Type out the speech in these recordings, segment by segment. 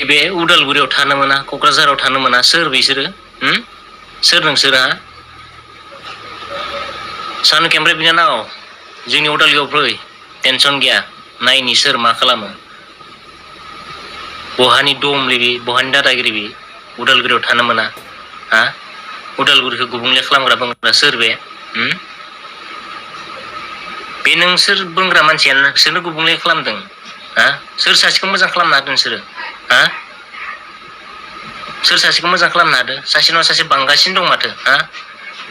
बे उदालगुरियाव थानो मोना क'क्राझाराव थानो मोना सोर बिसोरो सोर नोंसोरा सानु केमब्रे बिनानाव जोंनि उदालगुरियाव फै टेनसन गैया नायनि सोर मा खालामो बहानि दमलै बे बहानि दादागिरि बे उदालगुरियाव थानो मोना हा उदालगुरिखौ गुबुंले खालामग्रा बुंग्रा सोर बे बे नोंसोर बुंग्रा मानसियानो नोंसोरनो गुबुंले खालामदों हा सोर सासेखौ मोजां खालामनो हादों नोंसोरो हा सोर सासेखौ मोजां खालामनो हादों सासेनाव सासे बांगासिनो दं माथो हा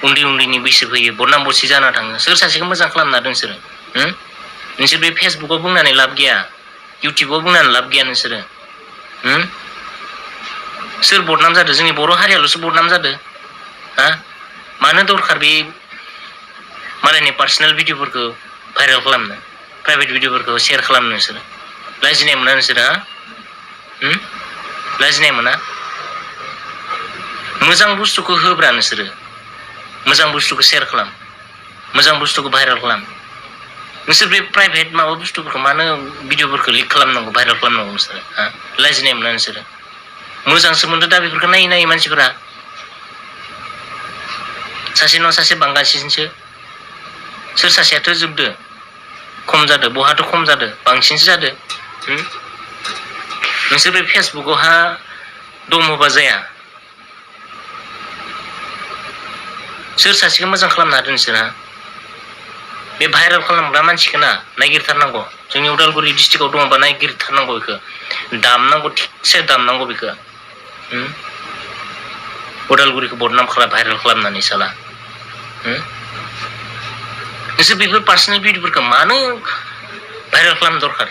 उन्दै उन्दैनि बैसो फैयो बदनाम बरसि जाना थाङो सोर सासेखौ मोजां खालामनो हादों नोंसोरो नोंसोर बे फेसबुकाव बुंनानै लाब गैया इउटुबाव बुंनानै लाब गैया नोंसोरो सोर बदनाम जादों जोंनि बर' हारियाल'सो बदनाम जादों हा मानो दरखार बे मालायनि पार्सनेल भिडिअफोरखौ भाइरेल खालामनो प्राइभेट भिडिअफोरखौ शेयार खालामनो नोंसोरो लाजिनाय मोना नोंसोरो हा लाजिनाय मोना मोजां बुस्थुखौ होब्रा नोंसोरो मोजां बुस्थुखौ शेयार खालाम मोजां बुस्थुखौ भाइरेल खालाम नोंसोर बे प्राइभेट माबा बुस्थुफोरखौ मानो भिडिअफोरखौ लिक खालामनांगौ भाइरेल खालामनांगौ नोंसोरो हा लाजिनाय मोना नोंसोरो मोजांसो मोनदों दा बेफोरखौ नायै नायै मानसिफोरा सासेनाव सासे बांगासिनोसो सोर सासेयाथ' जोबदो खम जादों बहाथ' खम जादों बांसिनसो जादों नोंसोर बे फेसबुकावहा दमोबा जाया सोर सासेखौ मोजां खालामनो हादों नोंसोरहा बे भाइरेल खालामग्रा मानसिखौ ना नायगिरथारनांगौ जोंनि उदालगुरि डिस्ट्रिक्टआव दङबा नायगिरथारनांगौ बेखौ दामनांगौ थिगसे दामनांगौ बेखौ उदालगुरिखौ बदनाम खालाम भाइरेल खालामनानै साला नोंसोर बेफोर पार्सनेल भिडिअफोरखौ मानो भाइरेल खालामनो दरखार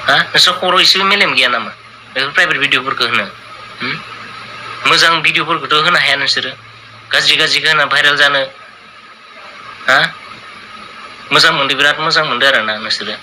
हा नोंसोर खर' एसे मेलेम गैया नामा बेफोर प्राइभेट भिडिअफोरखौ होनो मोजां भिडिअफोरखौथ' होनो हाया नोंसोरो गाज्रि गाज्रिखौ होना भाइरेल जानो हा मोजां मोनदों बिराद मोजां मोनदों आरोना नोंसोरो